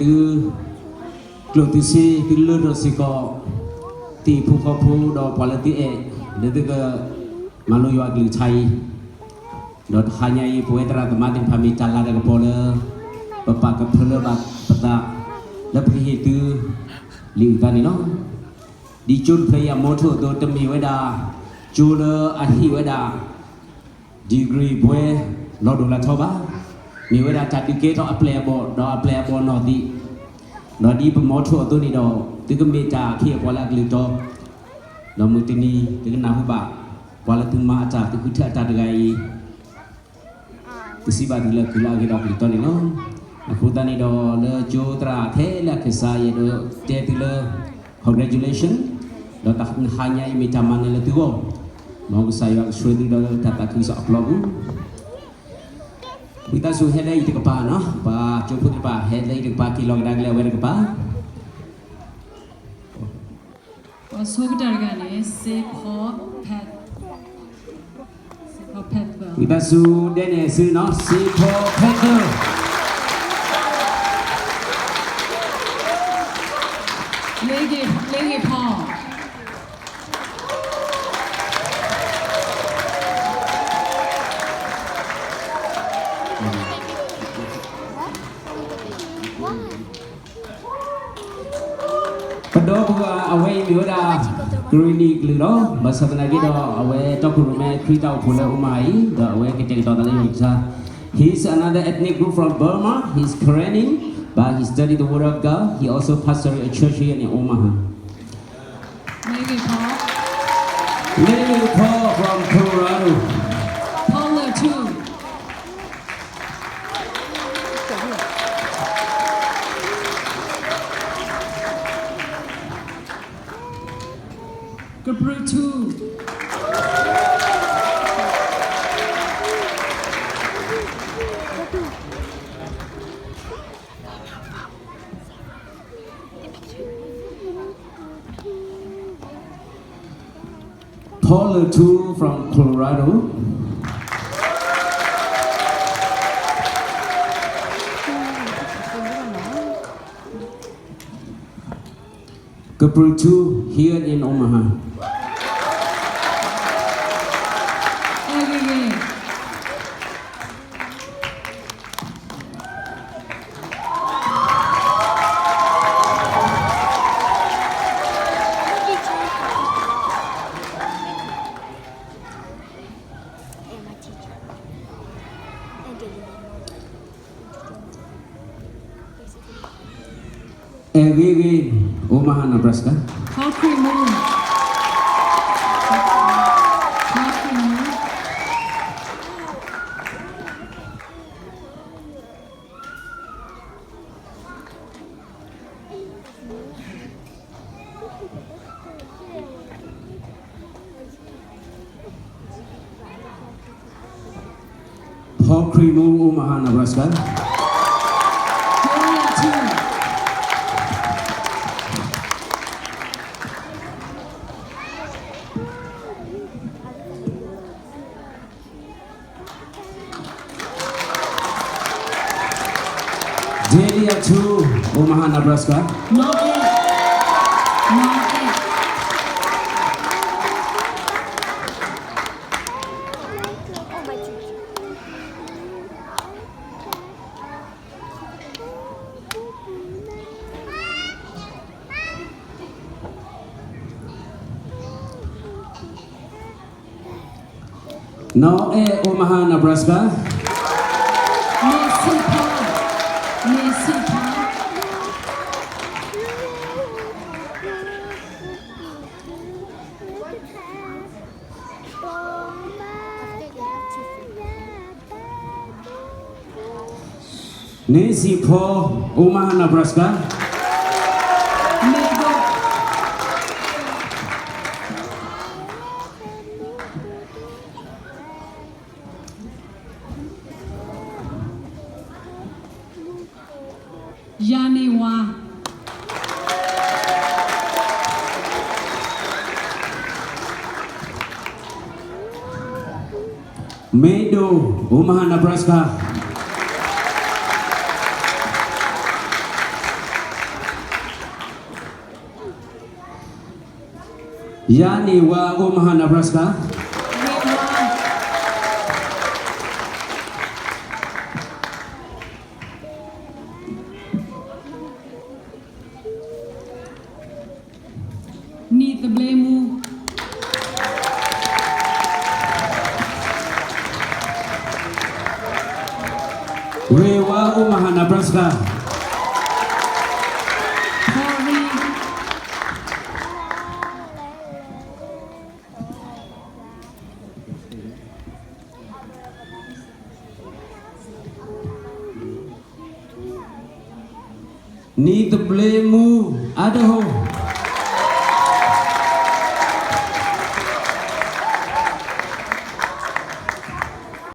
သု ကျိၣ်သုစ့ သုလၢထီၣ်စ့ၢ်ကီး သ့ၣ်ဖိဃီဖိဒီးပှၤလၢသုအဲၣ် လၢသုက မၤလိယွၤအကလုၢ်ကထါအံၤ, ဒီးတဟါညါအံၤ ပဝဲသရၣ်သမါသ့ၣ်တဖၣ်မ့ၢ်တၢ်လၤတၢ်ကပီၤလၢ ပပာ်ကဖၢလၢဘၣ်ပသး လၢပကဟ့ၣ်သု လံာ်အုၣ်သးန့ၣ်လီၤ. ဒ်ကၠိတဖျၢၣ်အံၤအမီၤထိၣ်အသိး တမ့ၢ်ဝဲဒၣ် ကၠိလၢအဟ့ၣ်ဝဲဒၣ် degree ဘွဲ့ လီၤဒိၣ်လီၤထီဘၣ်. မ့ၢ်ဝဲဒၣ်တၢ်ဒုးကဲထီၣ်အပျဲၢ်အဘီၣ် ဒီးအပျဲၢ်အဘီၣ်နီၢ်သံး, ဒီးဒ်ပမီၤထိၣ်အသိးန့ၣ်ဒီး သုကမ့ၢ်တၢ်အခ့အပှၤလၢအကလုၢ်တီ, ဒီးမုၢ်တနံၤ သုကနၢ်ဟူဘၣ် ပှၤလၢသုမၤအတၢ် သုဃုထၢအတၢ်တဂၤအံၤ ပစံးဘၣ်သုလၢကုၢ်လၢအဂ့ၤဒီးကလုၢ်တီန့ၣ်လီၤ. အဃိသတးန့ၣ်ဒီး လၢကၠိသရၣ်ထဲလၢအကစၢ် ယအဲၣ်ဒိးတဲသုလၢ congratulation, ဒီးတဟါညါအံၤမ့ၢ်တၢ်မၤနၢၤလၢသုဂီၢ်, မ်ကစၢ်ယွၤကဆှၢသုလၢတၢ်သးခုကစီၣ်အပျီပူၤ. ဝံသးစူၤဟဲလၢအံၤတကပၤနီၤ, ပှၤကၠိဖိသ့ၣ်တဖၣ် ဟဲလၢအံၤတကပၤ က့ၤလီၤကဒါက့ၤလၢအဝဲတကပၤ. ပှၤဆိကတၢၢ်တဂၤန့ၣ် စ့ဖီ ဝံသးစူၤဒဲန့ၣ်စုနီၤ, စ့ဖီ Panther, လ့ဂ့ၤဖီ. ပဒီပုၢ်ဝဲၢ်အဝဲအံၤမ့ၢ်ဝဲဒၣ် ကရံၣ်နံၣ်ကလုာ်လီၤ. ဘၣ်ဆၣ်သနာ်က့ဒီး အဝဲတီခိၣ်ရိၣ်မဲခရံာ်တၢ်အိၣ်ဖှိၣ်လၢ Omaha အံၤ ဒီးအဝဲကတဲာ်ကတီၤသးလၢယွၤကလုၢ်ကထါ. He's another ethnic group from Burma. He's Karenni, but he studied the Word of God. He also pastored a church here in Omaha. လ့ဂ့ၤဖီ from Colorado. ဖီလၢၢ်ထူ ကပြုၢ်ထူ ဖီလၢၢ်ထူ from Colorado. ကပြုၢ်ထူ here in Omaha. အဲၣ်ဂ့ၤဂ့ၤ Omaha Nebraska. ဖီခရံာ်မူ ဖီခရံာ်မူ ဖီခရံာ်မူ Omaha Nebraska. ဒ့လံအထူ Omaha Nebraska. နီၢ်အဲၣ် နီၢ်အဲၣ် နီၢ်အဲၣ် Omaha Nebraska. မ့ၢ်စံးဖီ မ့ၢ်စံးဖီ န့ၣ်စံးဖီ Omaha Nebraska. ယၤန့ၢ်ဝါ မ့ၢ်ဒိၣ် Omaha Nebraska. ယၤန့ၣ်ဝါအိၣ် Omaha Nebraska. နံၤသဘျ့မူ ဝ့ၢ်ဝါအိၣ် Omaha Nebraska. နံၤသဘျ့မူ Idaho.